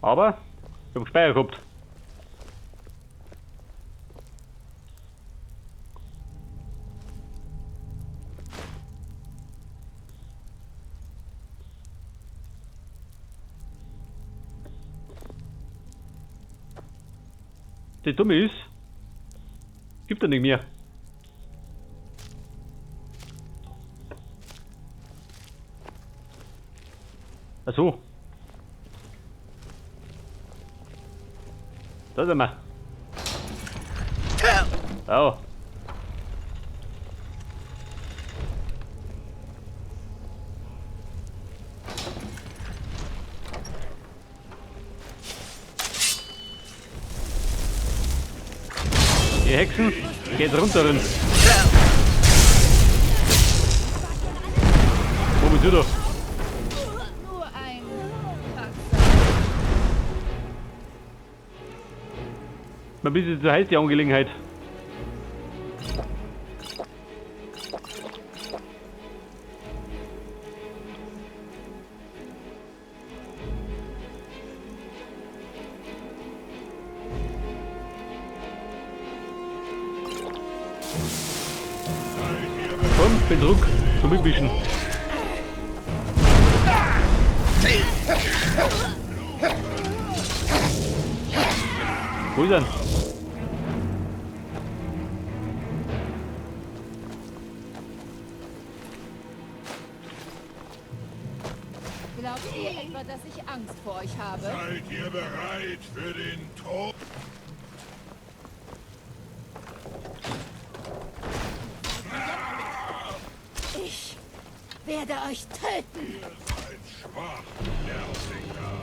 Aber ich hab Speicher gehabt. Der Dumme ist, gibt er nicht mehr. Ach so. Da sind wir. Au. Die Hexen geht runter drin. Wo bist du da? Ein bisschen zu heiß die Angelegenheit. Komm, bin zurück zum Mitmischen. Wo ist er? Glaubt ihr etwa, dass ich Angst vor euch habe? Seid ihr bereit für den Tod? Ich werde euch töten. Ihr seid schwach, Nerviger.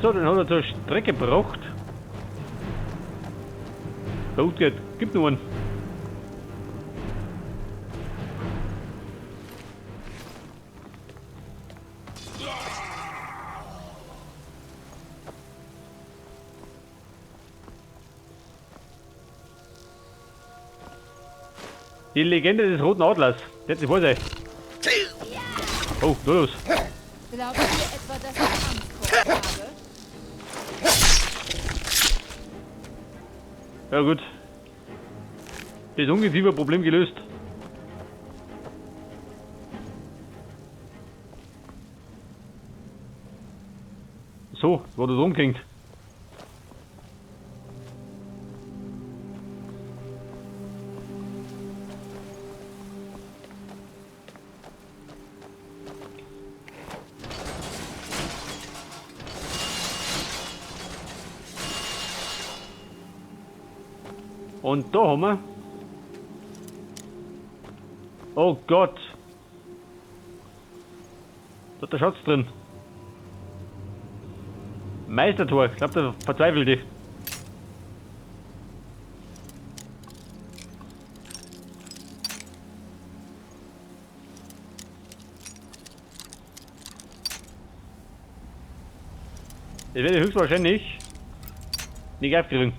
So, den hat er zur Strecke gebracht. Da unten geht. Gibt nur einen. Die Legende des Roten Adlers. Der hat sich vor sein. Oh, los. Glaubt ihr etwa, dass ich Angst vor euch habe? Ja gut. Das Ungeziefer-Problem gelöst. So, wo das rumklingt. Und da haben wir. Oh Gott. Da hat der Schatz drin. Meistertor. Ich glaub, da verzweifelt ich. Ich werde höchstwahrscheinlich nicht aufkriegen.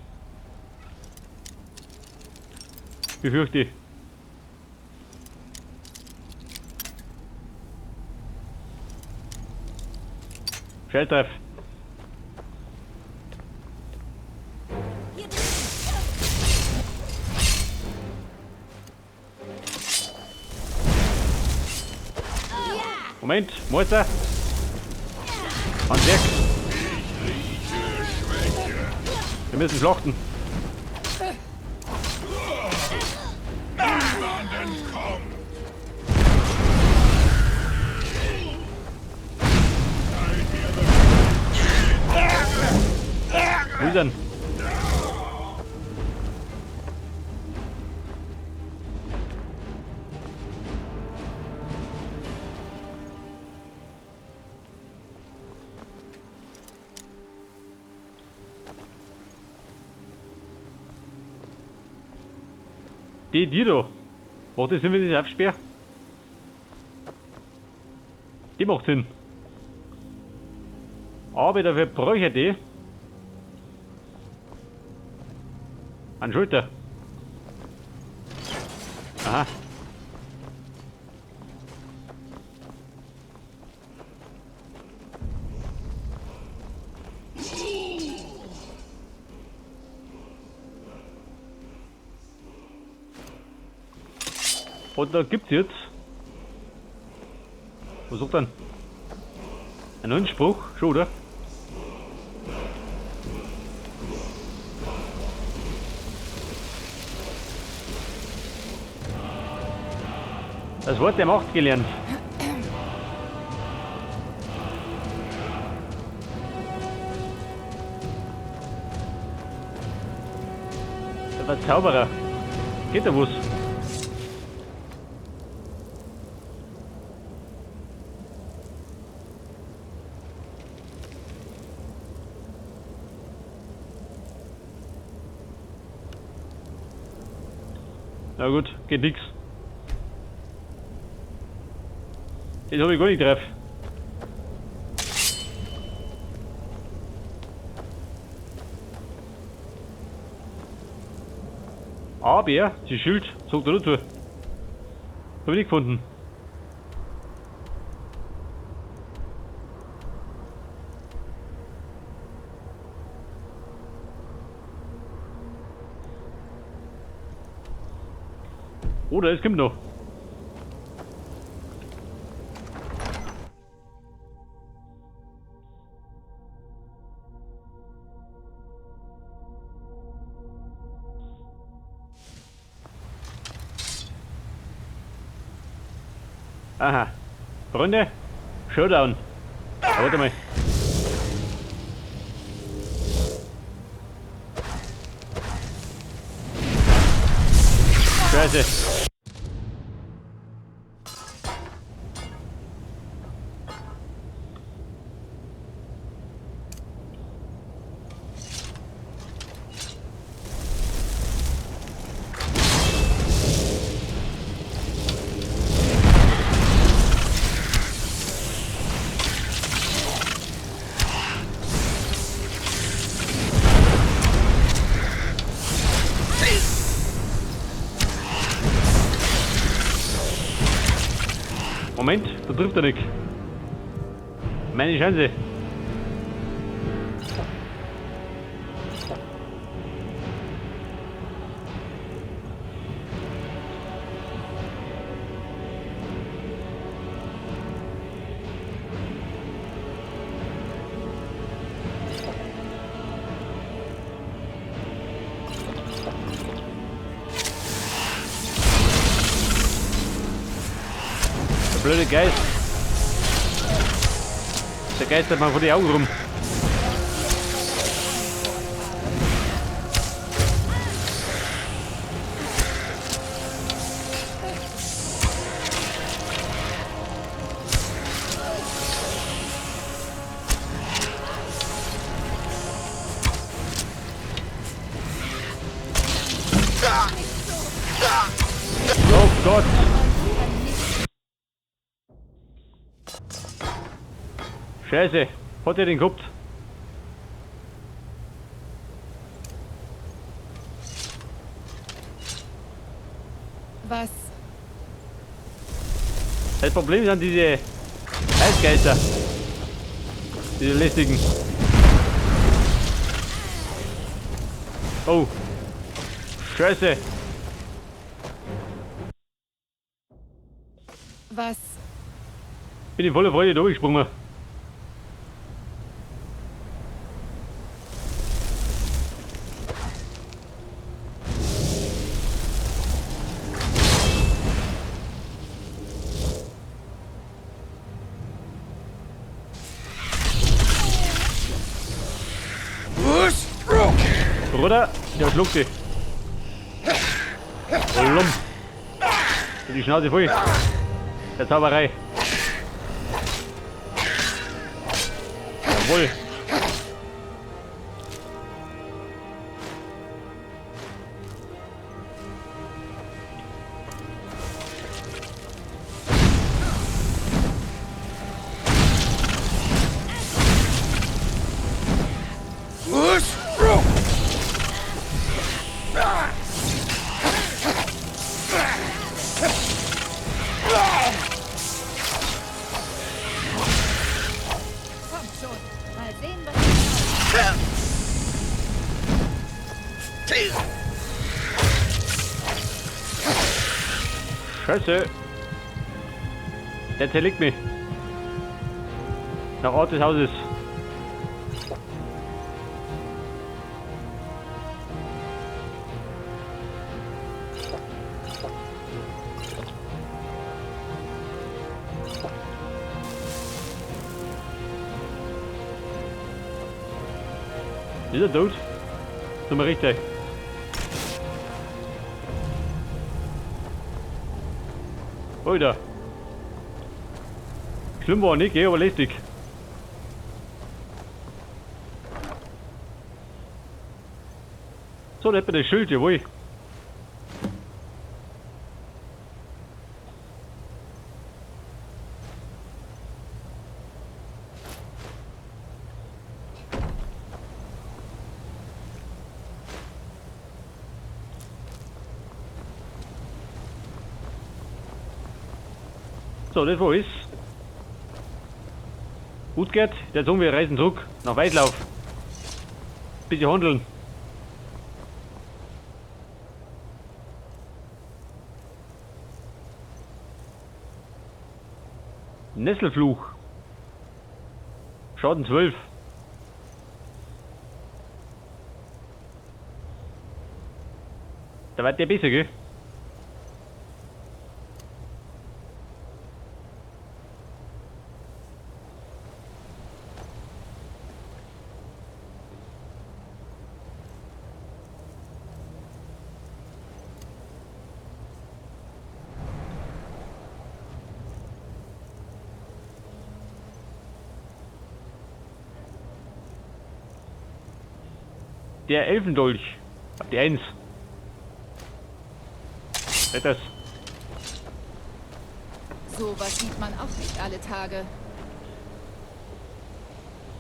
Befürchte ich. Scheiß drauf. Moment, Meister. Ans Werk. Wir müssen schlachten. Wo ist er denn? Die da. Macht das Sinn, wenn ich das aufsperre? Die macht Sinn. Aber dafür bräuchte ich die. An Schulter. Aha. Und da gibt's jetzt. Was sagt dann? Einen neuen Spruch, schon, oder? Das Wort der Macht gelernt. Der war Zauberer. Geht da was? Na gut, geht nix. Den hab ich gar nicht drauf. Aber die Schild sagt er dazu. Hab ich nicht gefunden. Oder es kommt noch. Aha. Freunde, Showdown. Warte mal. Scheiße. Moment, da trifft er nicht. Meine Chance. Der blöde Geist. Der geistert mal vor die Augen rum. Oh Gott! Scheiße, hat er den gehabt? Was? Das Problem sind diese Eisgeister. Diese lästigen. Oh. Scheiße. Was? Bin in voller Freude durchgesprungen. Bruder, der schluckt dich. Lumm. Die Schnauze voll. Der Zauberei. Jawohl. Scheiße. Der zerlegt mich. Nach Ort des Hauses. Ist er tot? Sind wir richtig. Alter. Schlimm war nicht, aber lästig. So, da hätten wir das Schild, jawohl. So, das war alles. Gut geht, der sagen wir reisen zurück nach Weißlauf. Bisschen handeln. Nesselfluch. Schaden 12. Da wird der besser, gell? Der Elfendolch. Auf die 1. Das. Sowas sieht man auch nicht alle Tage.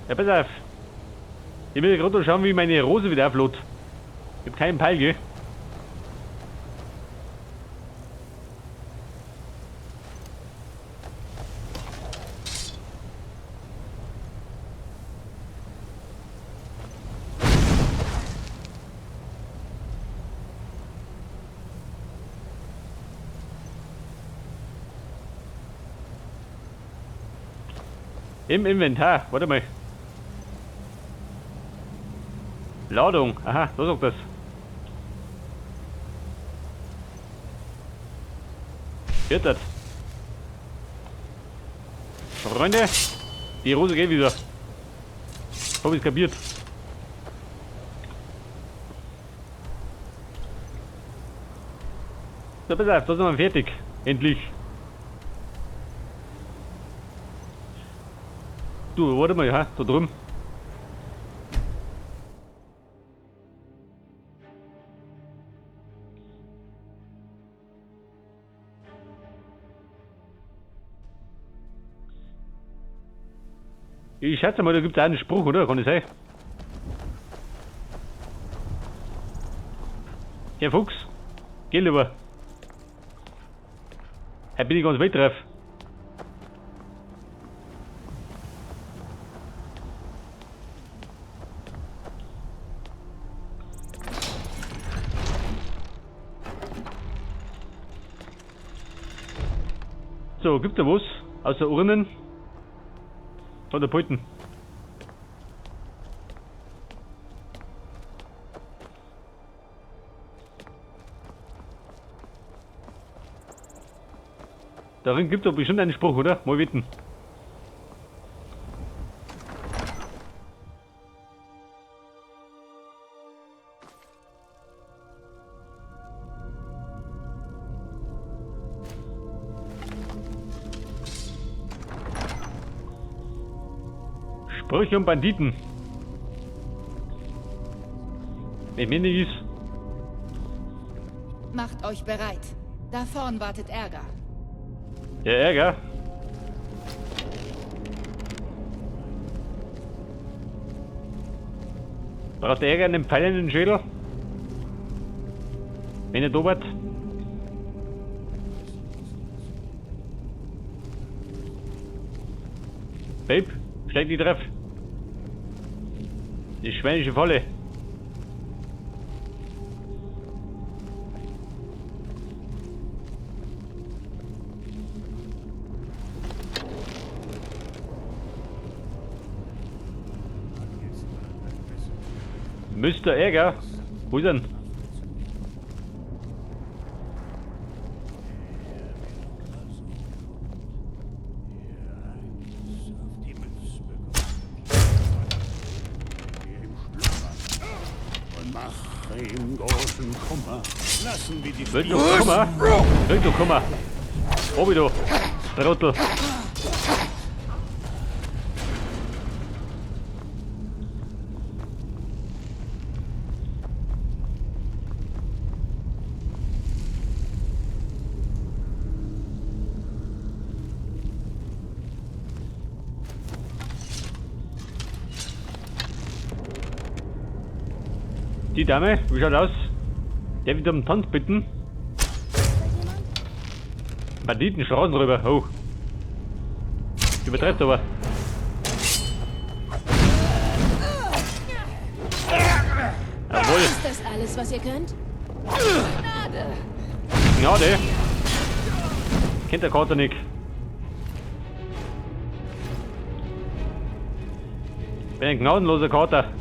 Ja, pass auf. Ich will gerade schauen, wie meine Rose wieder auflädt. Ich hab keinen Peil, gell? Im Inventar, warte mal. Ladung, aha, so sagt das. Wird das. Freunde, die Rose geht wieder. Hab ich's kapiert. So, pass auf, da sind wir fertig. Endlich. Du, warte mal, ja, da drüben. Ich schätze mal, da gibt's auch einen Spruch, oder? Kann das sein? Herr Fuchs, geh lieber. Heute bin ich ganz weit drauf. So, gibt da was? Außer Urnen? Von der Pulten. Darin gibt es doch bestimmt einen Spruch, oder? Mal wetten. Sprüche und Banditen. Wenn mir nicht ist. Macht euch bereit. Da vorn wartet Ärger. Ja, Ärger. Braucht der Ärger einen Pfeil in den Schädel? Wenn er da wart. Babe, steig die drauf. Die schweinische Falle. Mr. Ärger. Wo ist er denn? Willst du Kummer? Willst du Kummer? Obi, du Trottel. Die Dame, wie schaut aus? Der wird um Tanz bitten. Banditen Straßen rüber. Oh. Übertreibt aber. Jawohl. Ist das alles, was ihr könnt? Gnade! Gnade! Kennt der Kater nicht. Bin ein gnadenloser Kater.